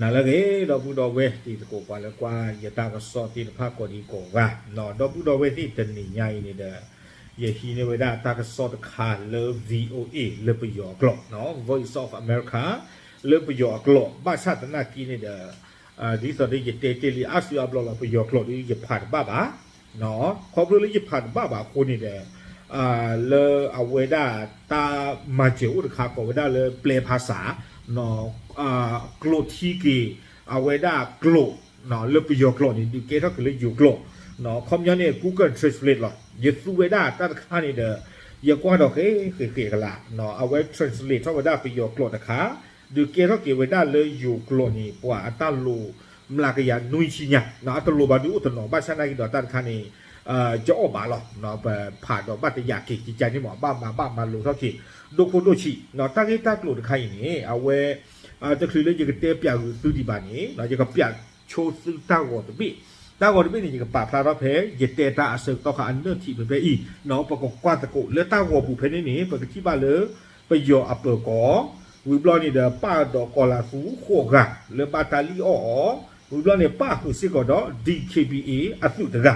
နၤလၢအဂ့ၤ ဒီပုၢ်ဒီဝဲၢ်တံၤသကိး ပှၤလၢကွၢ်ယတၢ်ကစီၣ်သ့ၣ်တဖၣ်ကိးဒံကိးဂၤ, ဒီပုၢ်ဒီဝဲၢ်သ့ၣ် တနံၤညါအံၤန့ၣ်ဒီး ယဟံးန့ၢ်ဝဲဒၣ်တၢ်ကစီၣ်တခါလၢ VOA လၢပယီၤအကျိာ်, Voice of America လၢပယီၤအကျိာ်, ဘၣ်ဆၣ်သနာ်က့န့ၣ်ဒီး ဒ်သိးဒီးယတဲတ့ၢ်လံအါစုအါဘျီလီၤ ပယီၤကျိာ်ဒီးယဖးတဘၣ်ဘၣ် ခီဖျိလၢယဖးတဘၣ်ဘၣ်အဃိန့ၣ်ဒီး လၢအဝဲဒၣ်တၢ်မၤစၢၤအိၣ်တခါ ကိးဝဲဒၣ်လၢ ပျဲဖးစး ကျိာ်ထံက့ၤ အဝဲဒၣ်ကျိာ် လၢပယီၤကျိာ်န့ၣ် ဒုးကဲထီၣ်က့ၤလၢယိၤကျိာ်, ခီပညီန့ၣ် Google Translate လီၤ. ယသူဝဲဒၣ်တၢ်တခါန့ၣ်ဒီး ယကွၢ်ဒီးဃဲဃဲဃဲကလး အဝဲ translate ထီၣ်ဝဲဒၣ်ပယီၤကျိာ်တခါ ဒုးကဲထီၣ်က့ၤဝဲဒၣ်လၢယိၤကျိာ်န့ၣ် ပှၤအတၢ်လိၤမျးကယၤနွံဆံညါ, အတလိၤဘၣ်ဒုးအိၣ်တနီၤ ဘၣ်ဆၣ်နာ်က့ဒီးတၢ်တခါန့ၣ် ကအီၣ်ဘၣ်လီၤ. ပဖးဒီးဘၣ်တယာ်က့ၤ ကကန့ၣ်မး ဘၣ်မၤဘၣ်မၤလိၤထီၣ်က့ၤ ဒိၣ်ခိၣ်ဒိၣ်ဆံး, တၢ်ဂ့ၢ်တၢ်ကျိၤတခါအံၤန့ၣ် အဝဲ တချုးလၢယကတဲပျးဂုာ်သုဒံးဘၣ်န့ၣ် ယကပျးဆိသုတၢ်ဂီၤတဘ့ၣ်, တၢ်ဂီၤတဘ့ၣ်န့ၣ် ယကပာ်ဖျါထီၣ်ဖဲ ယတဲတၢ်အဆၢကတီၢ်ခါအနၢၣ်ထံးဖဲဖဲအံၤ ပကကွၢ်သကိးလၢတၢ်ဂီၤပူၤဖဲန့ၣ်န့ၣ် ပကထံၣ်ဘၣ်လၢ ပယီၤအပၢၤကီၢ် ဝံၤဘျီန့ၣ်ဒီး ပၣ်ဒီးကီၤလၤသူဃိးဂၤ လၢဘၣ်တၢ်လံၣ်အီၣ်အီၤ, ဝံၤဘျီန့ၣ် ပၣ်ဃုာ်စ့ၢ်ကီးဒီး DKBA အသုးတဂၤ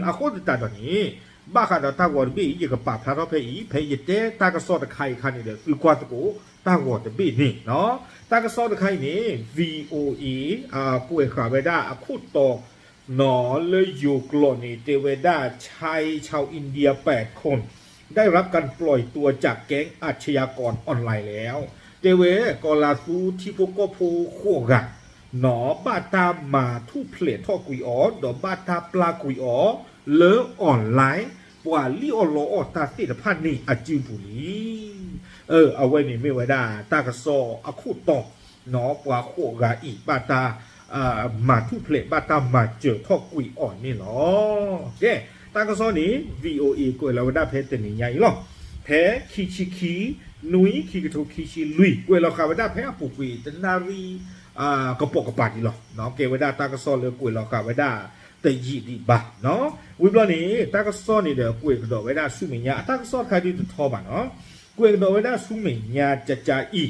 အဃိသတးဒီးန့ၣ် ဘၣ်ဃးဒီးတၢ်ဂီၤတဘ့ၣ်အံၤ ယကပာ်ဖျါထီၣ်ဖဲအံၤ ဖဲယတဲတၢ်ကစီၣ်တခါအံၤအခါန့ၣ်ဒီး သုကွၢ်သကိးတၢ်ဂီၤတဘ့ၣ်န့ၣ်လီၤ. တၢ်ကစီၣ်တခါအံၤန့ၣ် VOA ကွဲးဃာ်ဝဲဒၣ်အခိၣ်တီ လၢယိၤကျိာ်န့ၣ် တဲဝဲဒၣ် ชายชาวอินเดียแปดคน ได้รับการปล่อยตัวจากแก๊งอาชญากรออนไลน์แล้ว တဲဝဲ ကီၤလၤသူထံဖိကီၢ်ဖိဃိးဂၤ ဘၣ်တၢ်မၤထူၣ်ဖျဲးထီၣ်ကွံာ်အီၤ ဒီးဘၣ်တၢ်ပျၢ်ကွံာ်အီၤလၢ online ပှၤလံၣ်အီၣ်လီအီၣ်တၢ်သ့ၣ်တဖၣ်န့ၣ်အစုပူၤလံ. အဝဲန့ၣ်မ့ၢ်ဝဲဒၣ်တၢ်ကစီၣ်အခိၣ်တီ ပှၤဃိးဂၤအံၤ ဘၣ်တၢ်မၤထူၣ်ဖျဲး ဘၣ်တၢ်မၤစၢၤထီၣ်ကွံာ်အီၤန့ၣ်လီၤ. ကဲ တၢ်ကစီၣ်န့ၣ် VOA ကွဲးလီၤဝဲဒၣ်ဖဲတနံၤညါအံၤလီၤ. ဖဲခံဆံခံ နွံ ခံကထိခံဆံလွံၢ် ကွဲးလီၤဃာ်ဝဲဒၣ်ဖဲအပူၤကွံာ်တနၣ်ရံၣ် ကပိာ်ကပၤဒံးလီၤ. ကဲဝဲဒၣ်တၢ်ကစီၣ်လၢကွဲးလီၤဃာ်ဝဲဒၣ်တယံာ်ဒံးဘၣ်. ဝံၤဘျီန့ၣ် တၢ်ကစီၣ်န့ၣ်ဒီးကွဲးကဒီးဝဲဒၣ်ဆူမဲာ်ညါ အတၢ်ကစီၣ်တခါဒုးတထီဘၣ်နီၤ ကွဲးကဒီးဝဲဒၣ်ဆူမဲာ်ညါကကါအံၤ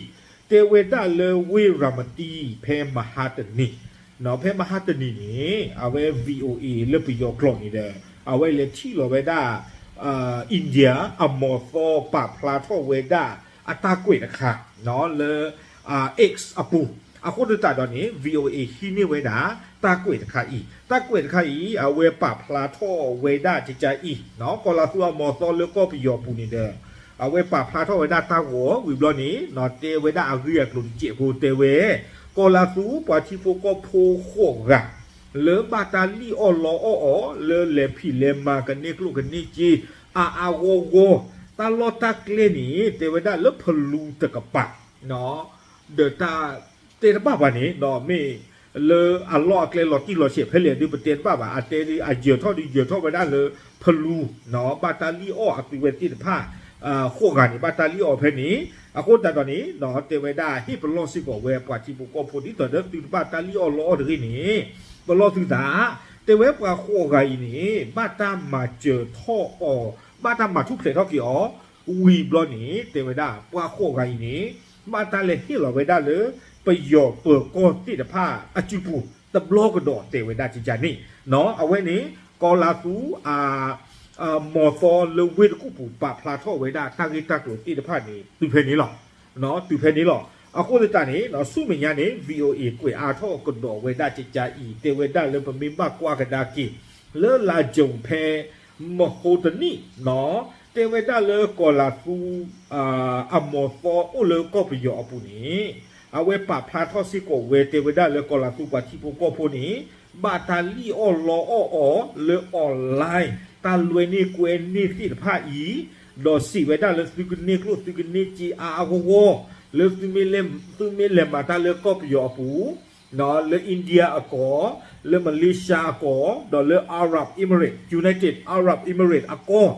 တဲဝဲဒၣ်လၢဝ့ၢ်ရၤမတံ ဖဲမဟါတနံၤ ဖဲမဟါတနံၤန့ၣ် အဝဲ VOA လၢပယီၤကျိာ်န့ၣ်ဒီး အဝဲလဲၤထံၣ်လီၤဝဲဒၣ် India အမီၤသီပာ်ဖျါထီၣ်ဝဲဒၣ်အတၢ်ကွဲးတခါ လၢ X အပူၤ အဃိသတးဒီးန့ၣ် VOA ဟံးန့ၢ်ဝဲဒၣ် တၢ်ကွဲးတခါအံၤ တၢ်ကွဲးတခါအံၤ အဝဲပာ်ဖျါထီၣ်ဝဲဒၣ်ကကါအံၤ ကီၤလၤသူအမီၤသီလၢကီၢ်ပယီၤပူၤန့ၣ်ဒီး အဝဲပာ်ဖျါထီၣ်ဝဲဒၣ်တၢ်ဂီၤဝံၤဘျီန့ၣ် တဲဝဲဒၣ်အဂ့ၢ်အကျိၤတစဲးဖိတဲဝဲ ကီၤလၤသူပှၤထံဖိကီၢ်ဖိဃိးဂၤ လၢဘၣ်တၢ်လံၣ်အီၣ်လီအီၣ်အီၤ လၢလဲၤဖံးလဲၤမၤကန့ၢ်ကျိၣ်ကန့ၢ်စ့ အါအါဂီၢ်ဂီၢ် တၢ်လီၢ်တၢ်ကျဲန့ၣ် တဲဝဲဒၣ်လၢဖလူတကပၤ ဒီးတၢ်တဲတဘၣ်ဘၣ်န့ၣ် မ့ၢ်လၢအလီၢ်အကျဲလီၤတံၢ်လီၤဆဲးဖဲလဲၣ်ဒုး ပတဲတဘၣ်ဘၣ် အတဲဒုးအယၢၤထီၣ်ဒုးယၢၤထီၣ်ဝဲဒၣ်လၢဖလူ ဘၣ်တၢ်လံၣ်အီၣ်အသုဝဲသ့ၣ်တဖၣ် ဃိးဂၤန့ၣ် ဘၣ်တၢ်လံၣ်အီၣ်ဖဲန့ၣ် အဃိသတးဒီးန့ၣ် တဲဝဲဒၣ်ဟ့ၣ်ပလီၢ်စ့ၢ်ကီးဝဲပှၤထံဖိကီၢ်ဖိဒ်သိးဒီးသုတဘၣ်တၢ်လံၣ်အီၣ်လီအီၣ်တဂ့ၤန့ၣ် ပလီၢ်သုသး တဲဝဲပှၤဃိးဂၤအံၤန့ၣ် ဘၣ်တၢ်မၤစၢၤထီၣ်အီၤ ဘၣ်တၢ်မၤထူၣ်ဖျဲးထီၣ်က့ၤအီၤ ဝံၤဘျီန့ၣ် တဲဝဲဒၣ် ပှၤဃိးဂၤအံၤန့ၣ် ဘၣ်တၢ်လဲၤဟ့ၣ်လီၤဝဲဒၣ်လၢ ပယီၤပၢၤကီၢ်သ့ၣ်တဖၣ်အစုပူၤ တဘျီကဒီးတဲဝဲဒၣ်ကကါန့ၣ် အဝဲန့ၣ် ကီၤလၤသူ အမီၤသီလၢဝ့ၢ်တကူၣ်ပူၤ ပာ်ဖျါထီၣ်ဝဲဒၣ်တၢ်ဂ့ၢ်တၢ်ကျိၤသ့ၣ်တဖၣ်န့ၣ် တုၤဖဲန့ၣ်လီၤ. တုၤဖဲန့ၣ်လီၤ. အဃိသတးန့ၣ် ဆူမဲာ်ညါန့ၣ် VOA ကွဲးအါထီၣ်ကဒီးဝဲဒၣ်ကကါအံၤ တဲဝဲဒၣ်လၢပမ့ၢ်ဘၣ်ကွၢ်ကဒါက့ၤ လၢလါယူၤဖဲ မဟိတနံၣ် တဲဝဲဒၣ်လၢကီၤလၤသူ အမီၤသီအိၣ်လၢကီၢ်ပယီၤအပူၤန့ၣ် အဝဲပာ်ဖျါထီၣ်စ့ၢ်ကီးဝဲ တဲဝဲဒၣ်လၢကီၤလၤသူပှၤထံဖိကီၢ်ဖိန့ၣ် ဘၣ်တၢ်လံၣ်အီၣ်လီအီၣ်အီၤလၢ online တၢ်လွဲန့ၢ်ကွဲန့ၢ်သ့ၣ်တဖၣ်အံၤ ဒီးစံးဝဲဒၣ်လၢသုကန့ၢ်ကျိၣ်သုကန့ၢ်စ့အါအါဂီၢ်ဂီၢ် လၢ သုမ့ၢ်လဲၤမၤတၢ်လၢကီၢ်ပယီၤအပူၤ လၢ India အကီၢ် လၢ Malaysia အကီၢ် ဒီးလၢ Arab Emirates United Arab Emirates အကီၢ်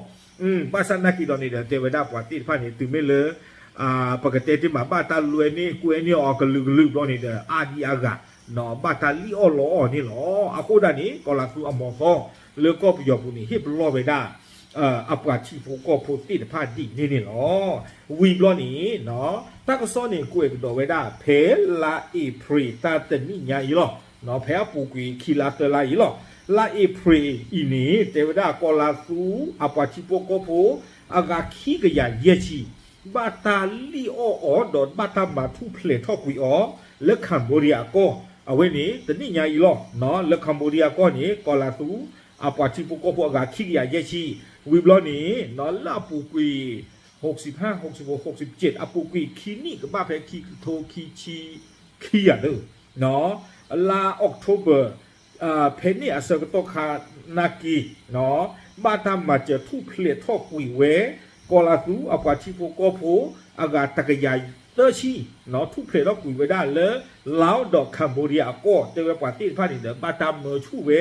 ဘၣ်ဆၣ်နာ်က့ဒီးန့ၣ်ဒီး တဲဝဲဒၣ်ပှၤသ့ၣ်တဖၣ်န့ၣ် တုၤမ့ၢ်လၢ ပကတဲတ့ၢ်မး ဘၣ်တၢ်လွဲန့ၢ်ကွဲန့ၢ်အီၤကလုာ်ကလုာ်ဘျီန့ၣ်ဒီး အါဒံအါဂၤ ဘၣ်တၢ်လံၣ်အီၣ်လီအီၣ်န့ၣ်လီၤ. အဃိဒၣ်န့ၣ် ကီၤလၤသူအမီၤသီ လၢကီၢ်ပယီၤပူၤန့ၣ် ဟ့ၣ်ပလီၢ်ဝဲဒၣ် အပှၤထံဖိကီၢ်ဖိသ့ၣ်တဖၣ်ဒ်န့ၣ်န့ၣ်လီၤ. ဝံၤဘျီန့ၣ် တၢ်ကစီၣ်န့ၣ်ကွဲးကဒီးဝဲဒၣ် ဖဲလါအ့ဖြ့ၣ်တၢ်တနံၣ်ညါအံၤလီၤ. ဖဲအပူၤကွံာ်ခံလါသၢလါအံၤလီၤ. လါအ့ဖြ့ၣ်အံၤန့ၣ် တဲဝဲဒၣ်ကီၤလၤသူအပှၤထံဖိကီၢ်ဖိ အဂၤခံကယၤယဲၢ်ဆံ ဘၣ်တၢ်လံၣ်အီၣ်အီၤ ဒီးဘၣ်တၢ်မၤထူၣ်ဖျဲးထီၣ်ကွံာ်အီၤ လၢ Cambodia အကီၢ်, အဝဲန့ၣ် တနံၣ်ညါအံၤလီၤ. လၢ Cambodia အကီၢ်န့ၣ် ကီၤလၤသူ အပှၤထံဖိကီၢ်ဖိအဂၤခံကယၤယဲၢ်ဆံ, ဝံၤဘျီန့ၣ် လၢအပူၤကွံာ် ဟိးစံးဖး ဟိးစံးဖိ ဟိးစံးစ့း အပူၤကွံာ်ခံနံၣ်ကဘၣ်ဖဲခံကထိခံဆံခံဂၤသၢ လါ October ဖဲန့ၣ်အဆၢကတီၢ်ခါနာ်က့ ဘၣ်တၢ်မၤစၢၤထူၣ်ဖျဲးထီၣ်ကွံာ်ဝဲ ကီၤလၤသူအပှၤထံဖိကီၢ်ဖိ အဂၤတကယၤသၢဆံ ထူၣ်ဖျဲးထီၣ်ကွံာ်ဝဲဒၣ်လၢ Laos ဒီး Cambodia အကီၢ် တဲဝဲပှၤသ့ၣ်တဖၣ်န့ၣ်ဒီး ဘၣ်တၢ်မၢဆူၣ်ဝဲ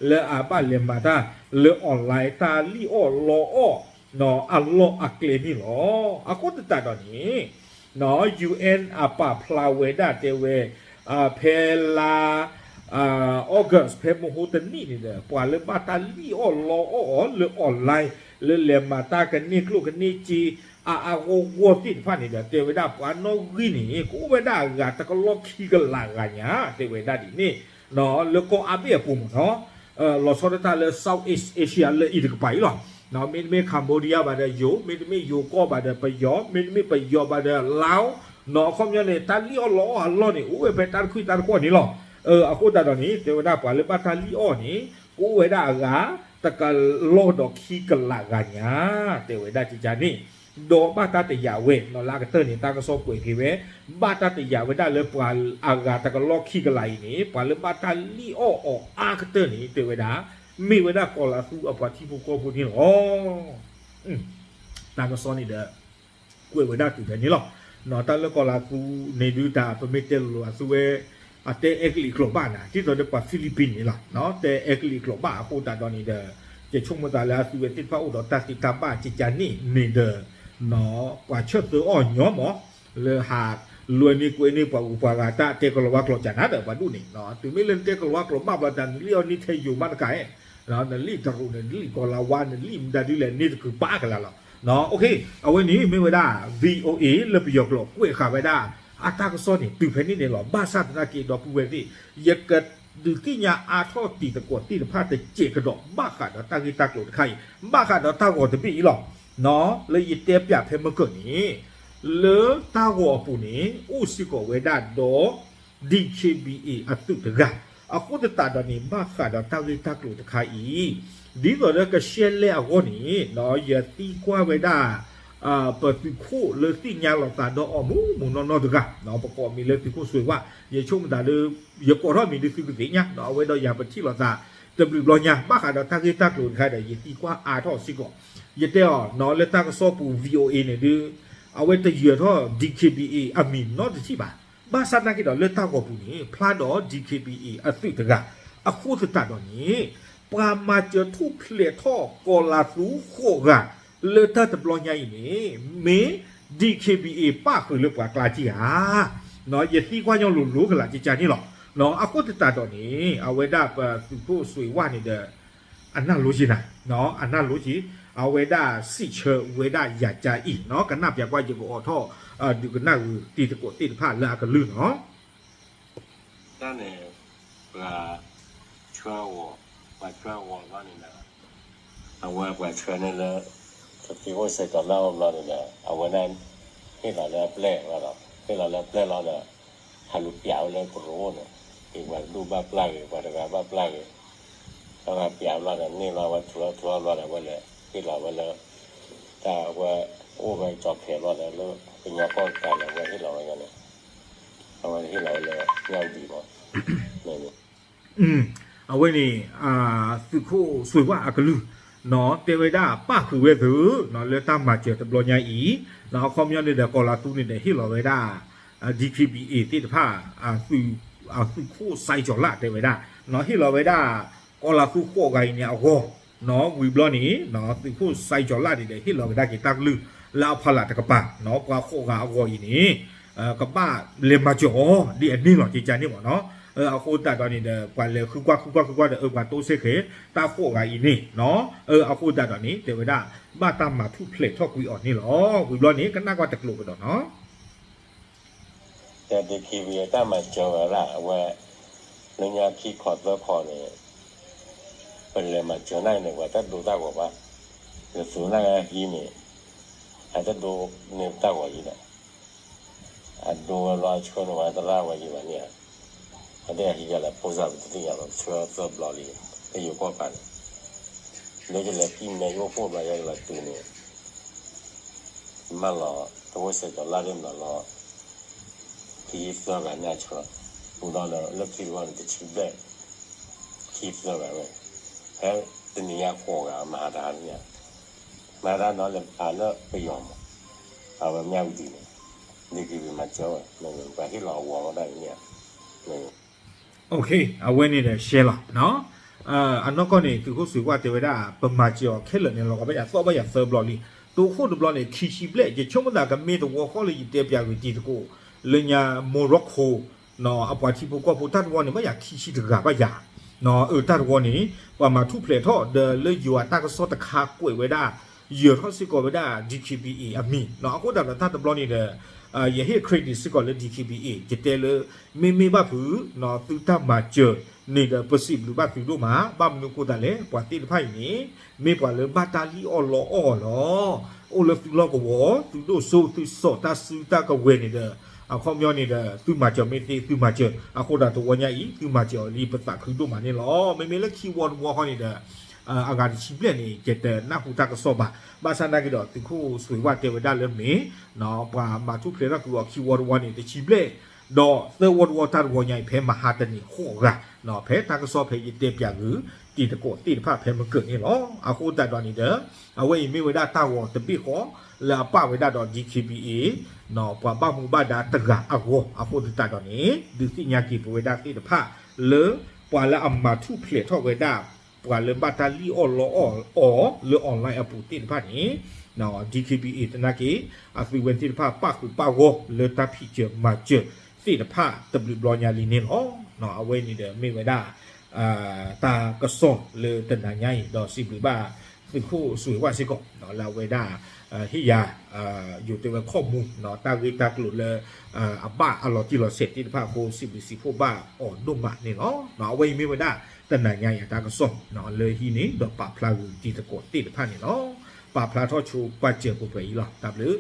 လၢအဘၣ်လဲၤမၤတၢ်လၢ online တၢ်လံၣ်အီၣ်လီအီၣ် အလီၢ်အကျဲန့ၣ်လီၤ. အဃိသတးဒီးန့ၣ် UN အပာ်ဖျါဝဲဒၣ်တဲဝဲ ဖဲလါ August ဖဲမဟိတနံၣ်န့ၣ်ဒီး ပှၤလၢဘၣ်တၢ်လံၣ်အီၣ်လီအီၣ်အီၤလၢ online လၢလဲၤမၤတၢ်ကန့ၢ်ကျိၣ်ကန့ၢ်စ့ အါအါဂီၢ်ဂီၢ်သ့ၣ်တဖၣ်န့ၣ်ဒီး တဲဝဲဒၣ်ပှၤနီၣ်ဂံၢ်န့ၣ် ကအိၣ်ဝဲဒၣ်အဂၤတကလီၢ်ခံကလးဂၤညါ တဲဝဲဒၣ်ဒ်န့ၣ် လၢကီၢ်အါဘ့ၣ်အပူၤမ့ၢ်နီၤ လီၤဆီဒၣ်တၢ်လၢ Southeast Asia လၢအံၤတကပၤအံၤလီၤ. မ့တမ့ၢ် Cambodia ဘၣ်ဒီးယိၤ, မ့တမ့ၢ်ယိၤကီၢ်ဘၣ်ဒီးပယီၤ, မ့တမ့ၢ်ပယီၤဘၣ်ဒီး Laos နီၤ အခီပညီန့ၣ် တၢ်လံၣ်အီၣ်လီအီၣ်အလီၢ်န့ၣ် အိၣ်ဝဲဖဲတၢ်တခွံၣ်တၢ်တခီၣ်န့ၣ်လီၤ. အဃိသတးဒီးန့ၣ် တဲဝဲဒၣ်ပှၤလၢဘၣ်တၢ်လံၣ်အီၣ်န့ၣ် ကအိၣ်ဝဲဒၣ်အဂၤ တကလီၢ်ဒီးခံကလးဂၤညါ တဲဝဲဒၣ်ကကန့ၣ် ဒီးဘၣ်တၢ်တယာ်ဝဲနီၤ လၢအကတၢၢ်န့ၣ် တၢ်ကစီၣ်ကွဲးက့ၤဝဲ ဘၣ်တၢ်တယာ်ဝဲဒၣ်လၢပှၤအဂၤတကလီၢ်ခံကလးအံၤန့ၣ် ပှၤလၢဘၣ်တၢ်လံၣ်အီၣ်အီၤအါကတၢၢ်န့ၣ် တဲဝဲဒၣ် မ့ၢ်ဝဲဒၣ်ကီၤလၤသူအပှၤထံဖိကီၢ်ဖိန့ၣ်လီၤ. တၢ်ကစီၣ်န့ၣ်ဒီး ကွဲးဝဲဒၣ်တုၤဖဲန့ၣ်လီၤ. တၢ်လၢကီၤလၤသူန့ၣ်ဒုးတၢ် ပမ့ၢ်တဲလိၤလိၤအသူဝဲ အတဲအဲကလံးကျိာ်ဘၣ်နၤ ဒ်သိးဒီးပှၤ Philippine န့ၣ်လီၤ. တဲအဲကလံးကျိာ်ဘၣ်အဃိသတးဒီးန့ၣ်ဒီး ယဆိကမိၣ်သးလၢအသူဝဲသ့ၣ်တဖၣ်အိၣ်ဒီးတၢ်သ့တၢ်ဘၣ်ကကန့ၣ်န့ၣ်ဒီး ပှၤဆၢသၢအီၣ်ညီမး လၢဟးလွဲန့ၢ်ကွဲန့ၢ်ပှၤဂုၤပှၤဂၤတၢ်တဲကလီၤဝါကျိာ်ကနၤဒီးပှၤဒူၣ်န့ၣ် တုၤမ့ၢ်လၢနတဲကလီၤဝါကျိာ်ဘၣ်ဘျီတၢ် နလံၣ်အီၣ်န့ၢ်ထဲယိၤမးတကးဧဲ နလံၣ်တရူးန့ၣ် နလံၣ်ကီၤလၤဝါ နလံၣ်မတၤဒ်လဲၣ်န့ၣ်တကုၤပာ်ကလၤလီၤ. အဝဲန့ၣ်မ့ၢ်ဝဲဒၣ် VOA လၢပယီၤကျိာ်ကွဲးဃာ်ဝဲဒၣ် အတၢ်ကစီၣ်န့ၣ် တုၤဖဲန့ၣ်န့ၣ်လီၤ. ဘၣ်ဆၣ်သနာ်က့ဒီပုၢ်ဝဲၢ်သ့ၣ် ယကဒုးသ့ၣ်ညါအါထီၣ်တံၤသကိးသ့ၣ်တဖၣ်တစဲးကဒီး ဘၣ်ဃးဒီးတၢ်ဂ့ၢ်တၢ်ကျိၤတခါအံၤ ဘၣ်ဃးဒီးတၢ်ဂီၤတဘ့ၣ်အံၤလီၤ. လၢယတဲပၠးဖဲမုၢ်ကၢၢ်န့ၣ် လၢတၢ်ဂီၤအပူၤန့ၣ် အိၣ်စ့ၢ်ကီးဝဲဒၣ်ဒီး DKBA အသုးတဂၤ အဃိသတးဒီးန့ၣ် ဘၣ်ဃးဒီးတၢ်ဂ့ၢ်တၢ်ကျိၤတခါအံၤ ဒ်သိးလၢကရှဲလဲအဂီၢ်န့ၣ် ယသံကွၢ်ဝဲဒၣ် ပသုးခိၣ်လၢသ့ၣ်ညါလီၤသးဒီးအီၤမူးမူးနီၢ်နီၢ်တဂၤ ပကိးမံၤလၢသုးခိၣ်စွ့ၤဝၣ် ယဆိကမိၣ်သးလၢ ယကိးထီၣ်မံၤဒုးသုကသ့ၣ်ညါ အဝဲဒီးယၤပထံၣ်လိာ်သး တဘျုးဘျီညါ ဘၣ်ဃးဒီးတၢ်ဂ့ၢ်တၢ်ကျိၤတခါဒီး ယသံကွၢ်အါထီၣ်စ့ၢ်ကီး ယတဲအီၤလၢတၢ်ကစီၣ်ပူၤ VOA န့ၣ်ဒုး အဝဲတယၢၤထီၣ် DKBA အမံၤနီတထံၣ်ဘၣ်. ဘၣ်ဆၣ်သနာ်က့ဒီးလၢတၢ်ဂီၤပူၤန့ၣ် ဖျါဒီး DKBA အသုးတဂၤ အဃိသတးဒီးန့ၣ် ပှၤမၤစၢၤထူၣ်ဖျဲးထီၣ်ကီၤလၤသူဃိးဂၤ လၢတၢ်တဘျီညါအံၤန့ၣ် မ့ၢ် DKBA ပၣ်ဃုာ်လၢပှၤကျါက့ဧါ ယသံကွၢ်ညီလိၤလိၤကလာ်ကကန့ၣ်လီၤ. အဃိသတးဒီးန့ၣ် အဝဲဒၣ်ပသုးခိၣ်စွ့ၤဝၣ်န့ၣ်ဒီး အနၢ်လိက့ၤနၤ အနၢ်လိက့ၤ အဝဲဒၣ်စံးဆၢဝဲဒၣ်ယၤကါအံၤ ကနၣ်ပၠးကွၢ်ယကအိးထီၣ် ဒုးကနၣ်ဂုာ်တံၤသကိးသ့ၣ်တဖၣ်လၢအကလုၢ်နီၤ တၢ်န့ၣ် ပှၤဆှၢဂီၤ ပှၤဆှၢဂီၤဘျီန့ၣ်ဒီး အဝဲပှၤဆှၢန့ၢ်လၢ ပသုးခိၣ်စဲးကီးလၢအအိၣ်ဘျီန့ၣ်ဒီး အဝဲဒၣ် ဟ့ၣ်လီၤလၢအပျဲၢ်လီၤဒီး ဟ့ၣ်လီၤလၢအပျဲၢ်လီၤဒီး ဟးလူၤပၠးဝဲလၢကရူၢ်န့ၣ် ပှၤတဒူၣ်ဘၣ်ပျၢ်ဂ့ၤ ပှၤတဂၤဘၣ်ပျၢ်ဂ့ၤ အဝဲပၠးဘျီဒီး န့ၢ်လီၤဝဲထူလီၤထူလီၤဘျီဒီး အဝဲလဲၤဟ့ၣ်လီၤဝဲလၢ တၢ်အဝဲ အိၣ်ဝဲကၠီၤဖဲးဘျီဒီး လၢကညီကီၢ်တကးန့ၣ် အဝဲဟ့ၣ်လီၤဝဲညါန့ၣ် အဝဲဟ့ၣ်လီၤဝဲလၢ ညၣ်ဝတံၤမး အဝဲန့ၣ် သုးခိၣ်စွ့ၤဝၣ်အကလုၢ် တဲဝဲဒၣ်ပၣ်ဃုာ်ဝဲသုး လၢတၢ်မၤစၢၤတဘျီညါအံၤ အခီပညီန့ၣ်ဒီး ကီၤလၤသူန့ၣ်ဒီးဟ့ၣ်လီၤဝဲဒၣ် DKBA သ့ၣ်တဖၣ် သုးခိၣ်စဲးကီးလၢတဲဝဲဒၣ် ဟ့ၣ်လီၤဝဲဒၣ် ကီၤလၤသူဃိးဂၤအံၤန့ၣ်အဂီၢ် ဝံၤဘျီန့ၣ် သုးခိၣ်စဲးကီးလၢန့ၣ်ဒီး ဟ့ၣ်လီၤဝဲဒၣ်က့ၤတၢ်ကလုၢ် လၢအဖီလာ်တကပၤ ပှၤဃိးဂၤအဂီၢ်အံၤန့ၣ် ကဘၣ်လဲၤမၤစၢၤအီၤ ဒ်အန့ၣ်လီၤ ကကန့ၣ်မ့ၢ်နီၤ အဃိသတးဒီးန့ၣ်ဒီး ပှၤလဲၤဃုကွၢ်ဃုကွၢ်ဃုကွၢ်ဒီး အၢ ပှၤတိစ့ၢ်ကီး တၢ်ဃိးဂၤအံၤန့ၣ်နီၤ, အဃိသတးဒီးန့ၣ် တဲဝဲဒၣ် ဘၣ်တၢ်မၤထူၣ်ဖျဲးထီၣ်ကွံာ်အီၤန့ၣ်လီၤ. ဝံၤဘျီန့ၣ် ကနၣ်ကွၢ်တကျိၤကဒီးနီၤ. ဒီး ဒီးခံဝံၤ တၢ်မၤစၢၤဝဲဒၣ် အဝဲ လၢညါခံခီသၢခီန့ၣ် ပလဲၤမၤစၢၤန့ၣ် ပှၤတဒိတၢ်ဂီၤဘၣ်, လၢသုးနၢ်ဟံးန့ၣ် အတဒိန့ၢ်တၢ်ဂီၤယံၤဒီး အဒိဝဲဘျီအဆှၢန့ၢ်ဝဲတရၣ်ဝဲယံၤဘၣ်န့ၣ်ဧါ, အတဟံးယၤလဲၣ် ဖိစၢ်ပတသ့ၣ်ညါဘၣ် ပဆှၢသၢဘျီလံ, လၢယိၤကီၢ်ပၤန့ၣ်, လၢယလဲၤကံၣ်မဲယိၣ်ဖှိၣ်ဘျီယဲကလီၤတုၤန့ၣ် မၢလီၤ တဝဲစဲးကီးလါရ့မၤလီၤ ခံသၢဂၤန့ၣ်အဆၢ, ပူၤဒီးလၢခံတဝီန့ၣ် တဆံဘျဲၣ် ခံသၢဂၤဝဲ, ဖဲတနံၤညါဃိးဂၤ မၤဟးတဟါန့ၣ်ဧါ, မၤဟးတဟါနီၤလၢအလၢပယီၤမး, အဝဲမၠၣ်ဝတံၤန့ၣ်, ဒ်က့ၤမၤစၢၤဝဲ, ပှၤဟ့ၣ်လီၤအဝီလီၤဒၣ်န့ၣ်ဧါ. OK, အဝဲန့ၣ်ဒီးရှဲလီၤ. အနီၢ်ကီၢ်န့ၣ် သုးခိၣ်စွ့ၤဝၣ်တဲဝဲဒၣ် ပမၤစၢၤအီၤခဲလၢာ်န့ၣ် လီၤဂာ်ဘၣ်ယၤသီၣ်ဘၣ်ယၤသၢဘျီလံ. တိခိၣ်တဘျီန့ၣ် ခံဆံဘျဲၣ်, ယဆိကမိၣ်သးကမ့ၢ်သဝီဃီလၢယတဲပၠးဂ့ၤတံၤသကိး လၢညါ Morocco အပှၤထံဖိကီၢ်ဖိတၢ်တဝီန့ၣ် ဘၣ်ယၤခံဆံတဂၤဘၣ်ယၤ. အၢ တၢ်တဝီန့ၣ် ပှၤမၤထူၣ်ဖျဲးထီၣ်ဒီးလၢယွၤတၢ်ကစီၣ်တခါကွဲးဝဲဒၣ် ယၢၤထီၣ်စ့ၢ်ကီးဝဲဒၣ် DKBA အမံၤနီၤ. အဃိသတးဒီးတၢ်တဘျီန့ၣ်ဒီး ယဟ့ၣ် credit စ့ၢ်ကီးလၢ DKBA ယတဲလၢ မ့မ့ၢ်ဘၣ်ဖုး သုတၢ်မၤစၢၤန့ၣ်ဒီး ပစံးဘျုးဘၣ်သုဒိၣ်မး, ဘၣ်မနုၤအဃိသတးလဲၣ် ပှၤသ့ၣ်တဖၣ်အံၤန့ၣ် မ့ၢ်ပှၤလၢဘၣ်တၢ်လံၣ်အီၣ်လီအီၣ်လီၤ. အိၣ်လၢသုလီၢ်ကဝီၤ သုဒိၣ်စိသုစီၤတၢ်စုတၢ်ကဝဲၤန့ၣ်ဒီး အခီပညီန့ၣ်ဒီး သုမၤစၢၤမ့ၢ်သ့သုမၤစၢၤ, အဃိသတးတဝီညါအံၤ သုမၤစၢၤအီၤလံ ပသးခုဒိၣ်မးန့ၣ်လီၤ. မ့မ့ၢ်လၢခံဝီတဝီဃီန့ၣ်ဒီး အဂၤတဆံဘျဲၣ်န့ၣ် ယတနၢ်ဟူတၢ်ကစီၣ်ဘၣ်. ဘၣ်ဆၣ်နာ်က့ဒီး သုးခိၣ်စွ့ၤဝၣ်တဲဝဲဒၣ်လၢမ့ၢ် ပှၤမၤထူၣ်ဖျဲးထီၣ်ကွံာ်အီၤခံဝီတဝီန့ၣ် တဆံဘျဲၣ်, ဒီးသၢဝီတဝီတၢ်တဝီညါအံၤ ဖဲမဟါတနံၤဃိးဂၤ, ဖဲတၢ်ကစီၣ်ဖဲယတဲပၠးဂုာ် တံၤသကိးသ့ၣ်တဖၣ်ဖဲမုၢ်ကၢၢ်န့ၣ်လီၤ. အဃိသတးဒီးန့ၣ်ဒီး အဝဲအံၤမ့ၢ်ဝဲဒၣ်တၢ်ဂီၤတဘ့ၣ်ဃီ လၢအပာ်ဝဲဒၣ်ဒီး DKBA ပှၤဘၣ်မူဘၣ်ဒါတဂၤအဂီၢ်, အဃိသတးဒီးန့ၣ် ဒုးသ့ၣ်ညါက့ၤပဝဲဒၣ်သ့ၣ်တဖၣ်လၢ ပှၤလၢအမၤထူၣ်ဖျဲးထီၣ်ဝဲဒၣ် ပှၤလၢဘၣ်တၢ်လံၣ်အီၣ်လီအီၣ်အီၤလၢ online အပူၤသ့ၣ်တဖၣ်န့ၣ် DKBA သနာ်က့ အသုဝဲသ့ၣ်တဖၣ်ပၣ်ဃုာ်ပၣ်ဂီၢ်လၢတၢ်ဖံးစၢၤမၤစၢၤသ့ၣ်တဖၣ်တဘျုးဘျီညါလံန့ၣ်လီၤ. အဝဲန့ၣ်ဒီးမ့ၢ်ဝဲဒၣ် တၢ်ကစီၣ်လၢတနၤညါအံၤ ဒီးစံးဘျုးဘၣ်သုးခိၣ်စွ့ၤဝၣ်စ့ၢ်ကီး လၢအဝဲဒၣ် ဟ့ၣ်ယၤ ယိၤတဲဝဲ ข้อมูล တၢ်ဂ့ၢ်တၢ်ကျိၤလၢ အဘၣ်အလီၤတံၢ်လီၤဆဲးသ့ၣ်တဖၣ်အဃိ စံးဘျုးစံးဖှိၣ်ဘၣ်အီၤဒိၣ်မးန့ၣ်လီၤ. အဝဲအံၤမ့ၢ်ဝဲဒၣ်တနၤညါအံၤအတၢ်ကစီၣ်လၢဟံးန့ၣ် ဒီးပာ်ဖျါဂုာ်တံၤသကိးသ့ၣ်တဖၣ်န့ၣ်လီၤ. ပာ်ဖျါထီၣ်ဆိပာ်စၢၤပှဲၤပှဲၤအံၤလီၤ. တၢ်ဘျုး